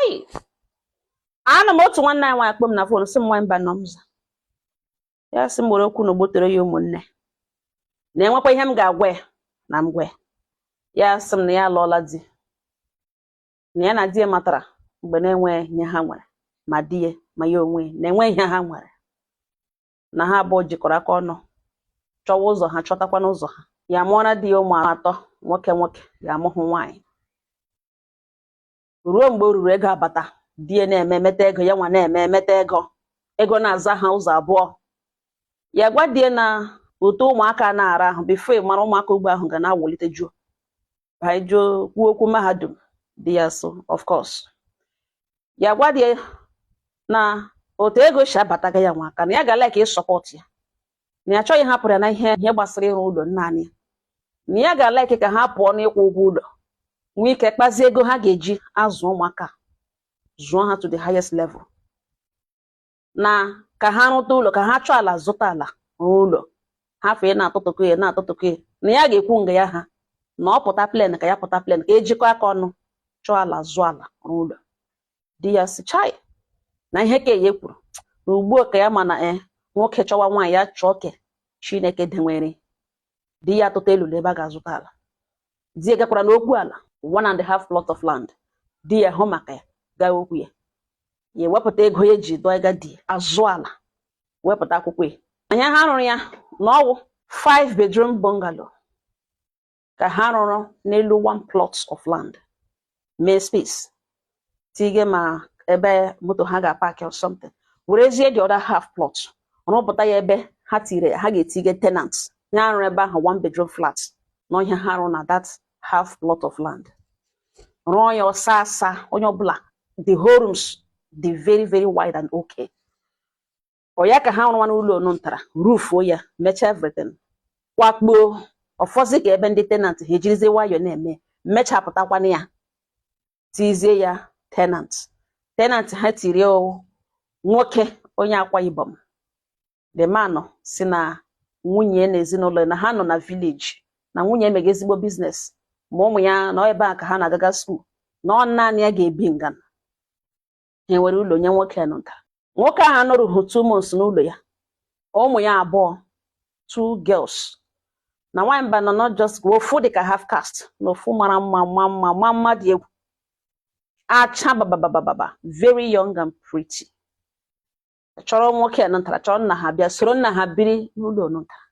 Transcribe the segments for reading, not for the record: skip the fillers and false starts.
Chai, ana m otu nwanne anyị nwaanyị kpọ m na phone, sị m nwaanyị mba nọ m za. Ya sị m were okwu na ogbotere ya ụmụnne na enwekwa ihe m ga-agwa ya na m gwa ya. Ya sị m na ya alụọla di, na ya na di ya matara mgbe na-enweghị ihe ha nwere, ma di ya ma ya onwe ya na-enwe ihe ha nwere, na ha abụọ jikọrọ aka ọnụ chọwa ụzọ ha, chọtakwa n'ụzọ ha. Ya mụọra di ya ụmụ atọ, nwoke nwoke, ya amụhụ nwaanyị. Ruo mgbe o ruru ego abata, di ya na-eme emeta ego, ya nwa na-eme emeta ego, ego na-aza ha ụzọ abụọ. Ya gwa di ya na ụtọ ụmụaka na-ara ahụ before mara ụmụaka ugbo ahụ ga na-awụlite juo banye juo kwuo okwu mahadum. Di ya so of course. Ya gwa di ya na otu ego si abataga ya nwa aka, na ya ga like ịsupport ya, na ya achọghị ịhapụrụ ya na ihe gbasara ịrụ ụlọ naanị ya, na ya ga like ka ha pụọ n'ịkwụ ụgwọ ụlọ, nwee ike kpazie ego ha ga-eji azụ ụmụaka, zụọ ha to the highest level, na ka ha rụta ụlọ, ka ha chọọ ala, zụta ala, rụọ ụlọ ha fee na-atụtụkọ ya na-atụtụkọ ya, na ya ga-ekwu nga ya ha na ọ pụta plan, ka ya pụta plan, ka ejikọ aka ọnụ chọọ ala, zụọ ala, rụọ ụlọ. Di ya si chai, na ihe ka ya kwuru na ugbu a ka ya ma na nwoke chọwa nwaanyị, ya chọọ ke Chineke denwere. Di ya atụta elulu ebe a ga-azụta ala. Di ya gakwara n'okwu ala, 1.5 plot of land. Di ya hụ maka ya gaa okwu ya, ya ewepụta ego ya eji dọọ di ya azụ ala, wepụta akwụkwọ ya. Ihe ha rụrụ ya na ọwụ 5 bedroom bungalow ka ha rụrụ n'elu one plot of land, mee space tige ma ebe moto ha ga-apark or something, werezie the other half plot rụpụta ya ebe ha tiri ha ga-etige tenant ya arụ ebe ahụ, one bedroom flat na ihe ha rụ na that half plot of land. Rụọ ya ọsa asa, onye ọbụla, the whole rooms dị very very wide and okay. Ọ ya ka ha rụwa n'ụlọ onu ntara rufuo ya, mechaa everything, kwakpuo ọfọzi ka ebe ndị tenant ha ejirizie nwayọọ na-eme mmechapụtakwana ya, tizie ya tenant. Tenant ha tiri o nwoke onye Akwa Ibom. The man si na nwunye na ezinụlọ ya na ha nọ na village, na nwunye emega ezigbo business, ma ụmụ ya nọ ebe a ka ha na-agaga school, na ọ naanị ya ga-ebi ngana. Ha nwere ụlọ nye nwoke nọ nta. Nwoke ahụ anọrụghị 2 months n'ụlọ ya, ụmụ ya abụọ, two girls, na nwanyị mba nọ, not just ofu dị ka half caste, na ofu mara mma, mma mma, mma mma dị egwu, acha bababababa, very young and pretty. Chọrọ nwoke a nọtara, chọrọ nna ha bịa soro nna ha biri n'ụlọ nọtara.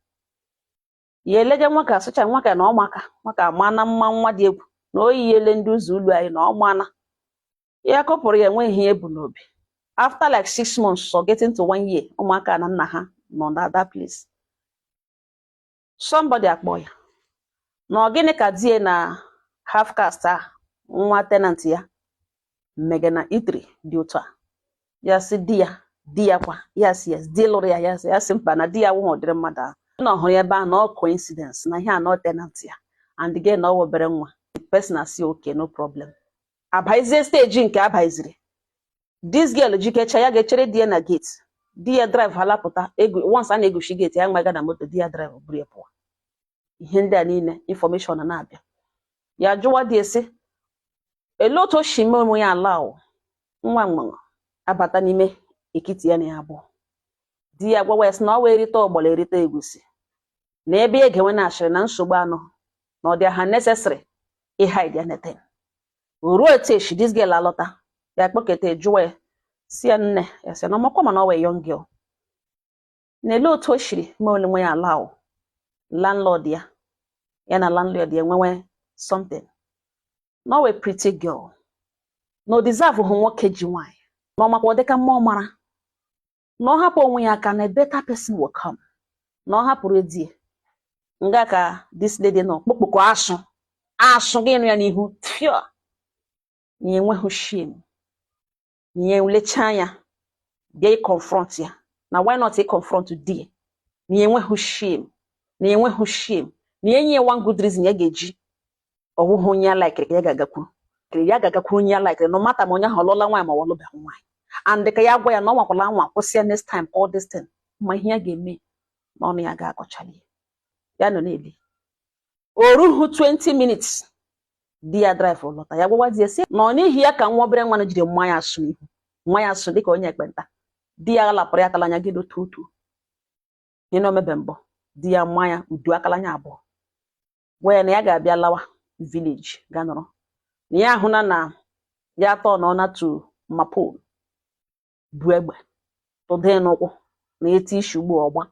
Ya elege nwoke, asụcha nwoke na ọmaka, nwoke ama na mma nwa dị egwu, na oyi ele ndị ụzọ ụlọ anyị na ọmana ya kọpụrụ ya, enweghị ihe ebu n'obi. After like 6 months or getting to one year, ụmụaka na nna ha nọ na that place, somebody akpọ ya na ọ gịnị ka die na half caste a, nwa tenant ya, mmege na itri dị otu a. Ya sị di ya, di ya kwa, ya sị yes, di lụrụ ya. Ya sị, ya sị mba, na di ya wụghị ụdịrị mmadụ ahụ, na ọ hụrụ ya ebe ahụ na ọ coincidence, na ihe a nọ tenant ya and again na ọ wụ obere nwa. The person asị okay, no problem. Abazie stage nke abaiziri, this girl jikecha ya ga-echere di ya na gate. Di ya drive halapụta ego once a na-egosi gate ya, nwaga na moto di ya drive buru ya pụọ. Ihe ndị a niile, information na-abịa. Ya jụwa di esi elee otu o si mee onwe ya ala o nwa mmanụ abata n'ime ekiti ya na ya abụọ. Di ya gwawa ya sị na ọ wee erite ọgbọlọ, erite egusi, na ebe ya egewe na ashịrị na nsogbu anọ, na ọ dị ha necessary ịhide anything. O ruo etu echi, this girl alọta, ya kpọketa jụwa ya, si ya nne ya sị na ọmakwa, mana ọ wee young girl, na-ele otu o shiri mee onwe ya ala o landlord ya, ya na landlord ya nwewe something, na ọ wee pretty girl, na o deserve hụ nwoke ji nwaanyị, na ọ makwa ọ dịka mmụọ mara na ọ hapụ onwe ya aka na a better person will come, na ọ hapụrụ di ya. Nga ka this lady nọ kpokpoko asụ asụ gị nụ ya n'ihu fio, na ya enweghị shame, na ya lechaa ya bịa ị confront ya, na why not ị confront di ya, na ya enweghị shame, na ya enweghị shame, na ya enye ya one good reason ya ga-eji ọwụhụ onye ya likere ka ya ga-agakwuru, ya ga-agakwuru onye ya likere, no matter ma onye ahụ ọlụọla nwaanyị ma ọ lụbeghị nwaanyị, and ka ya gwa ya na ọ nwakwala anwa kwụsị ya next time all this thing, ma ihe ya ga-eme n'ọnụ ya ga-akọchali ya. Nọ na-eli o ruhu 20 minutes, Di ya drive lọta, ya gwawa di ya sị na ọ n'ihi ya ka nwa obere nwa jiri mma ya asụ n'ihu, nwa ya asụ dịka onye ekpenta. Di ya lapụrụ ya akalanya gị otu otu ihe na omebe mbụ. Di ya mma ya udu akalanya abụọ, gwa ya na ya ga-abịa lawa village, ga nọrọ na ya ahụna na ya atọ na ọ natu mapol bu egbe tụda ya n'ụkwụ na eti isi ugbu ọgba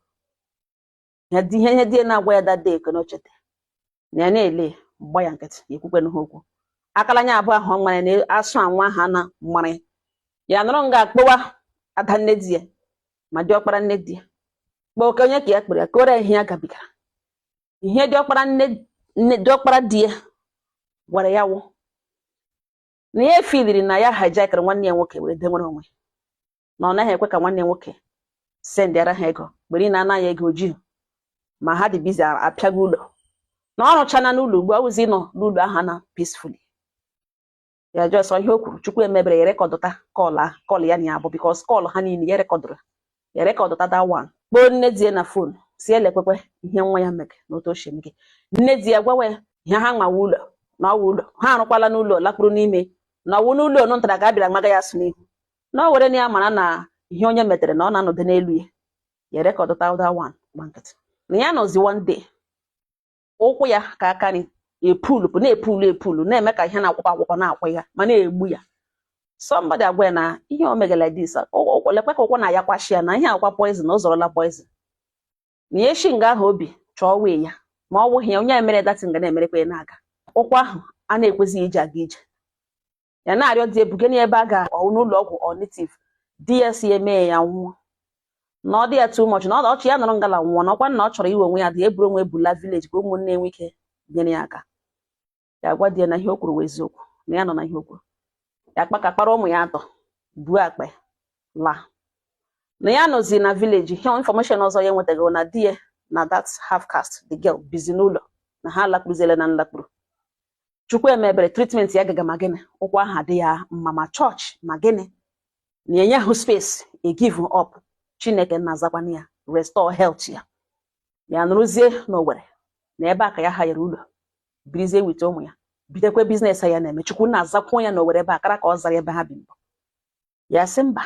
ya. Di ihe di ya na-agwa ya that day ka na o cheta na ya na-ele gba ya nkịtị, ya ekwukwe ha okwu. Akalanya abụọ ahụ ọ mara na asụ anwa ha na mara ya nọrọ nga akpọwa ada nne di ya ma diọkpara nne di ya kpọọ oke onye ka ya kpere ya kọrọ ya ihe ya gabigara. Ihe diọkpara nne nne diọkpara di ya gwara ya wụ na ya efiliri na ya hijackere nwanne ya nwoke were denwere onwe, na ọ naghị ekwe ka nwanne ya nwoke sendịara ha ego mgbe niile, anaghị ego ji ma ha dị busy apịago ụlọ na ọ rụchana n'ụlọ ugbu a, ọwụzi nọ n'ụlọ ahụ na peacefully. Ya just ihe o kwuru, Chukwu emebere ya recordụta call ahụ, call ya na ya abụ, because call ha niile ya recordụrụ, ya recordụta that one, kpọọ nne di ya na phone si elekwekwe ihe nwa ya mere na otu o si emege. Nne di ya gwawa ya ihe ha nwawa ụlọ na ọwa ụlọ ha arụkwala n'ụlọ lakpuru n'ime na ọwụ n'ụlọ onu ntara ka a bịara maga ya asụ n'ihu, na o were na ya mara na ihe onye metere na ọ na-anọdụ n'elu ya. Ya recordụta that one, gba nkịtị. Na ya nọzi one day, ụkwụ ya ka aka nri epulu na-epulu epulu, na-eme ka ihe na-akwụkwọ akwụkwọ na-akwụ ya ma na-egbu ya. Somebody agwa ya na ihe o megara like this, lekwe ka ụkwụ na ya kwashi ya na ihe akwa poison, ọ zọrọla poison. Na ya eshi nga ahụ obi chọọ wee ya ma ọ wụghị ya onye a mere datin ga na-emerekwa ya na-aga ụkwụ ahụ a na-ekwezighị iji aga ije. Ya na-arịọ di ebuga n'ebe a ga ọwụ n'ụlọ ọgwụ ọ native. Di ya si eme ya nwụọ na ọ dị ya too much, na ọ ọchị ya nọrọ ngala nwụọ, na ọkwa na ọ chọrọ iwe onwe ya dị eburu onwe ebula village ka ụmụnne enwe ike nyere ya aka. Ya gwa di ya na ihe o kwuru wụ eziokwu, na ya nọ na ihe o kwuru. Ya kpakakpara ụmụ ya atọ buo akpa laa, na ya nọzi na village. Ihe information ọzọ ya enwetaghị na di ya na that half caste the girl bizi n'ụlọ, na ha lakpuruziele na nlakpuru. Chukwu emebere treatment ya gaga ma gịnị, ụkwụ ahụ adị ya mma, ma chọọchị ma gịnị na enye hụ space e give up. Chineke na-azakwana ya, restore health ya. Ya nụrụzie n'Owerri na ebe a ka ya hayere ụlọ, birizie with ụmụ ya, bidokwe business ya na-eme. Chukwu na-azakwuo ya n'Owerri ebe a kara ka ọ zara ebe ha bi mbụ. Ya sị mba,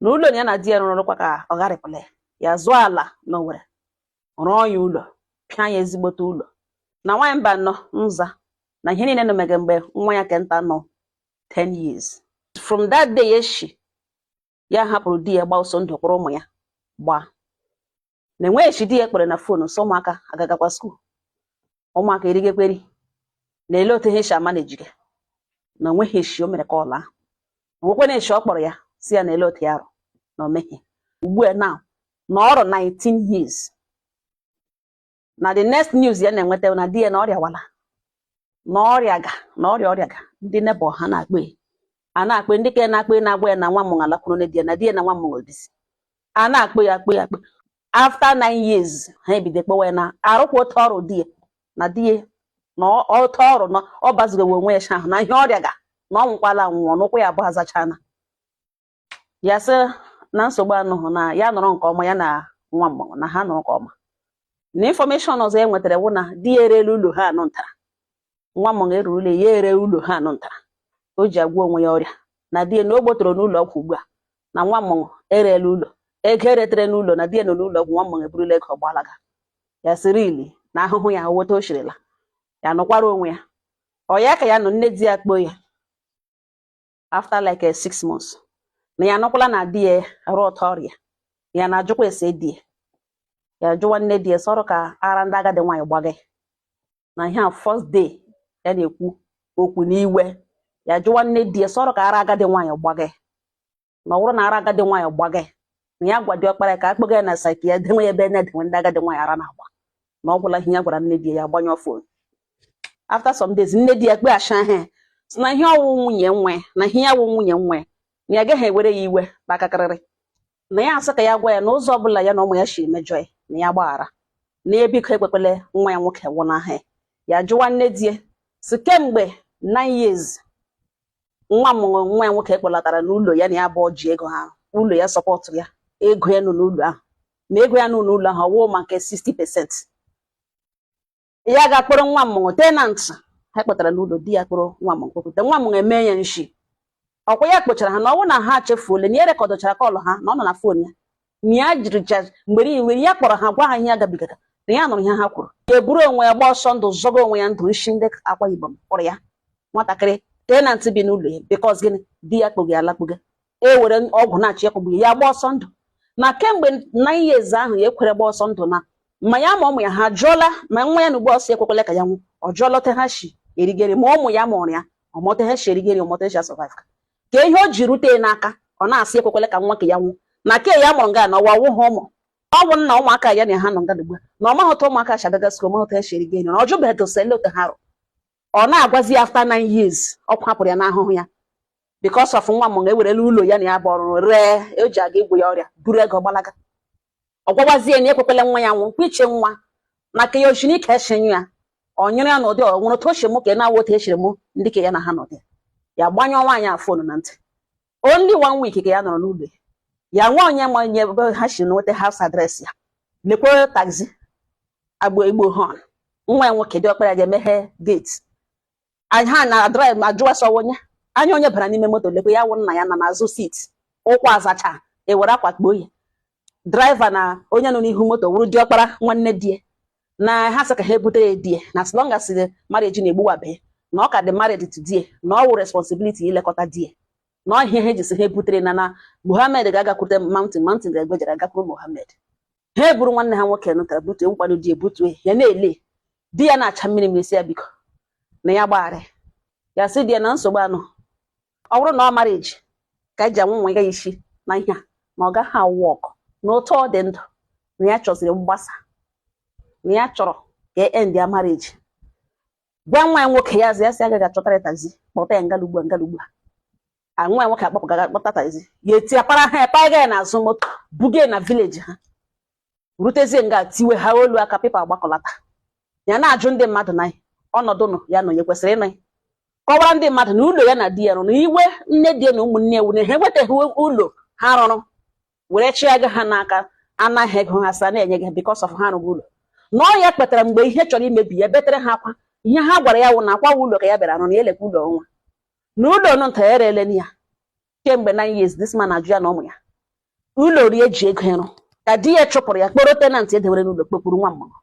na ụlọ na ya na di ya rụrụkwa ka ọ gharịpụla ya. Ya zụọ ala n'Owerri, rụọ ya ụlọ, pịa ya ezigbote ụlọ. Na nwaanyị mba nọ nza na ihe niile nọ mege mgbe nwa ya kenta nọ 10 years. From that day eshi ya hapụrụ di ya gba ọsọ ndụ, kpọrọ ụmụ ya gbaa na enweghị echi. Di ya kpere na phone sọ ụmụaka agagakwa school, ụmụaka erigekweri na ele otu ihe si ama na ejige na onweghị eshi o mere ka ọ laa. Onwekwe na eshi ọ kpọrọ ya si ya na ele otu ya arụ na o meghị. Ugbu a now na ọrụ 19 years, na the next news ya na-enweta na di ya na ọrịa wala na ọrịa ga na ọrịa ọrịa ga. Ndị neighbour ha na-akpọ ya, a na-akpọ ndị ka na-akpọ na-agwa ya na nwa mmụọ alakwuru nne di ya, na di ya na nwa mmụọ bisi. A na-akpọ ya, akpọ ya, akpọ. After 9 years ha ebido kpọwa ya na arụkwa otu ọrụ di ya na di ya na otu ọrụ na ọ bazugowe onwe ya ahụ na ihe ọrịa ga na ọ nwụkwala anwụọ n'ụkwụ ya abụọ azachana. Ya sị na nsogbu anụghị, na ya nọrọ nke ọma, ya na nwa mmụọ na ha nọrọ nke ọma. Na information ọzọ e nwetara wụ na di ya erela ụlọ ha anọ ntara, nwa mmụọ erurula ya ere ụlọ ha anọ ntara o ji agwọ onwe ya ọrịa, na di ya na o gbotoro n'ụlọ ọgwụ ugbu a, na nwa mmụọ erela ụlọ, ego eretere n'ụlọ, na di ya nọ n'ụlọ ọgwụ, nwa mmụọ eburula ego gbalaga. Ya sịrị ili na ahụhụ ya weta o shirila ya nọkwara onwe ya. Ọ ya ka ya nọ, nne di ya kpoo ya after like 6 months na ya anọkwala na di ya arụ ọtọ ọrịa. Ya na-ajụkwa ese di ya, ya jụwa nne di ya sọrọ ka ara ndị agadi nwaanyị gbaga na ihe a. First day ya na-ekwu okwu n'iwe, ya jụwa nne di ya sọrọ ka ara agadi nwaanyị gbaga, na ọ bụrụ na ara agadi nwaanyị gbaga, na ya gwa diọkpara ya ka a kpọga ya na psych, ya denwe ya ebe na-edenwe ndị agadi nwaanyị ara na-agba. Na ọ gwụla ihe ya gwara nne di ya. Ya agbanyụọ phone. After some days, nne di ya kpeghachi ahịa sị na ihe ọwụ nwunye nwe, na ihe ya wụ nwunye nwe, na ya agaghị ewere ya iwe kpakakarịrị, na ya asị ka ya gwa ya na ụzọ ọbụla ya na ụmụ ya si emejọ ya, na ya gbaghara, na ya biko ekwekwele nwa ya nwoke nwụnahụ ya. Ya jụwa nne di ya si kemgbe 9 years nwa m nwa ya nwoke kpọlatara n'ụlọ ya na ya abụọ ji ego ha ụlọ ya supportụrụ ya, ego ya nọ n'ụlọ ahụ, ma ego ya nọ n'ụlọ ahụ ọwụ ma nke 60%, ya ga-akpọrọ nwa mmụọ tenant. Ha Ha kpọtara n'ụlọ di ya, kpụrụ nwa m kpọpụta nwa m eme ya nshi. Ọkwa ya kpochara ha na ọnwụ na ha chefuole na ya recordụchara call ha na ọ nọ na phone ya, na ya jiri cha mgbe niile ya kpọrọ ha, gwa ha ihe ya gabigara, na ya nụrụ ihe ha kwuru. Ya eburu onwe ya gba ọsọ ndụ, zọga onwe ya ndụ. Nshi ndị Akwa Ibom kpọrọ ya nwatakịrị tenant bi n'ụlọ ya, because gịnị? Di ya kpụga ya alakpuga, e were ọgwụ na-achị ịkpụgbu ya, ya gba ọsọ ndụ. Na kemgbe 9 years ahụ ya ekwere gba ọsọ ndụ na ma ya ma ụmụ ya ha jụọla ma nwa ya na ugbu ọsọ ekwekwala ka ya nwụ. Ọ jụọla ote ha shi erigeri, ma ụmụ ya mụrụ ya ọmọte ha shi erigeri, ọmọte ha shi survive, ka ihe o ji rute ya n'aka. Ọ na-asị ekwekwala ka nwa ka ya nwụ na ke ya mụrụ nga na ọwa ọwụghị ụmụ, ọ bụ nna ụmụaka ya na ha nọ nga ugbu a, na ọ maghị otu ụmụaka si agaga school, ọmaghị otu ha si erigeri, na ọ jụbeghị dosele otu ha rụ. Ọ na-agwazi ya after 9 years ọ kwapụrụ ya n'ahụhụ ya because of nwa m ewerela ụlọ ya na ya bụ ọrụ ree o ji aga igwu ya ọrịa, buru ego gbalaga. Ọ gwawazie na ekwekwala nwa ya nwụ, kwiche nwa na ka ya oshinike eshenyu ya, ọ nyụrụ ya n'ụdị ọ nwụrụ otu ochie mụ ka na-awụ otu echiri mụ ndị ka ya na ha nọdị. Ya gbanyụọ nwaanyị a phone na ntị. Only one week ka ya nọrọ n'ụlọ ya, nwa onye ma onye ebe ha si nweta house address ya. Lekwe taxi agba egbo horn, nwa ya nwoke dị ọkpara ga-emeghe gate ha na drive ma jụwa sọ onye anya onye bara n'ime moto. Lekwe ya wụ nna ya na n'azụ seat, ụkwụ azacha, ewere akwa kpuo ya. Driver na onye nọ n'ihu moto wụrụ diọkpara nwanne die na ha sị ka ha ebute ya die, na as long as the marriage na-egbuwabe, na ọ ka dị married to die, na ọ wụ responsibility ilekọta die, na ọ ihe ha ji sị ha ebutere na Muhammed ga-agakwute mountain, mountain ga-egbejere agakwuru Muhammed. Ha eburu nwanne ha nwoke nụtara butue nkwado di ebutue ya, na-ele di ya na-acha mmiri mmiri, si ya biko na ya gbaghara ya. Sị di ya na nsogbu anọ, ọ bụrụ na ọ marriage ka eji anwụ nwa ya isi na ihe a, na ọ gaghị awụ ọkụ na otu ọ dị ndụ, na ya chọziri mgbasa, na ya chọrọ ka e end ya marriage. Gwa nwa ya nwoke ya zi ya sị agaghị achọtara ya taxi, kpọta ya ngala ugbu a, ngala ugbu a. Nwa ya nwoke akpọpụ gaga kpọta taxi, ya eti apara ha epaga ya n'azụ moto, buga ya na village ha. Rutezie nga, tiwe ha olu aka pipa agbakọlata. Ya na-ajụ ndị mmadụ na ọnọdụ nọ ya nọ, ya kwesịrị ịnọ ya. Kọwara ndị mmadụ na ụlọ ya na di ya rụrụ, iwe nne di ya na ụmụnne ewu na ha enwetaghị ụlọ ha rụrụ were chịa ha n'aka, anaghị ego ha sa na-enye gị because of ha rụrụ ụlọ, na ọ ya kpatara mgbe ihe chọrọ imebi ya betere ha akwa. Ihe ha gwara ya wụ na akwa ụlọ ka ya bịara arụ, na ya elekwa ụlọ nwa na ụlọ nụ nta erele ya kemgbe 9 years. This man ajụ ya na ụmụ ya ụlọ rie ji ego ịrụ ka di ya chụpụrụ ya, kpọrọ tenant edewere n'ụlọ, kpokpuru nwa mmụọ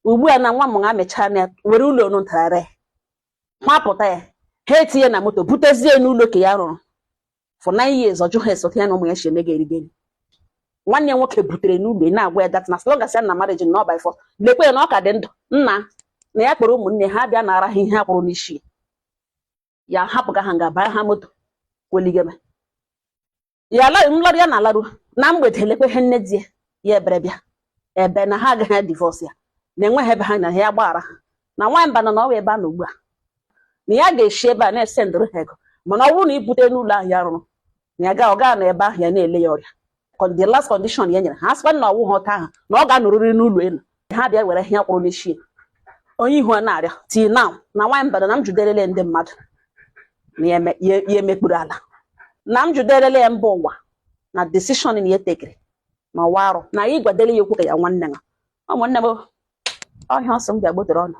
ugbu a na nwa mmụọ amechaa na ya were ụlọ nụ ntara ree, mapụta ya, ha etinye na moto butezie n'ụlọ ka ya rụrụ for 9 years. Ọ jụghị esote ya na ụmụ ya si eme ga erigeri. Nwanne ya nwoke butere n'ụlọ na-agwa ya that na as long as ya na marriage na ọ by force, lekwe ya na ọ ka dị ndụ nna na ya kpọrọ ụmụnne ha bịa nara ha ihe ha kwụrụ n'isi ya, hapụga ha nga baa ha moto weligeme ya ala nlarụ ya na-alarụ na mgbede. Lekwe ihe nne di ya ebere bịa ebe na ha agaghị divorce ya, na enweghị ebe ha na ya gbaghara ha na nwaanyị mba nọ na ọwa ebe a na ugbu a, na ya ga-esi ebe a na-esendịrị ha ego, mana ọ bụrụ na ibute n'ụlọ ahụ ya rụrụ, na ya ga ọ gaa na ebe ahụ ya na-ele ya ọrịa. The last condition ya nyere ha, sịkwa na ọwụ ha ọta ahụ na ọ ga-anọrịrị n'ụlọ elu, ha bịa were ihe ya kwụrụ n'isi ya. Onye ihu a na-arịọ till now na nwaanyị mba na m juderele ndị mmadụ na ya ya emekpuru ala, na m juderele ya mba ụwa na decision na ya tekere na ọwa arụ na anyị gwadele ya okwu ka ya nwanne ya ụmụnne m ọhịa ọsọ m bịa gbotere ọnụ.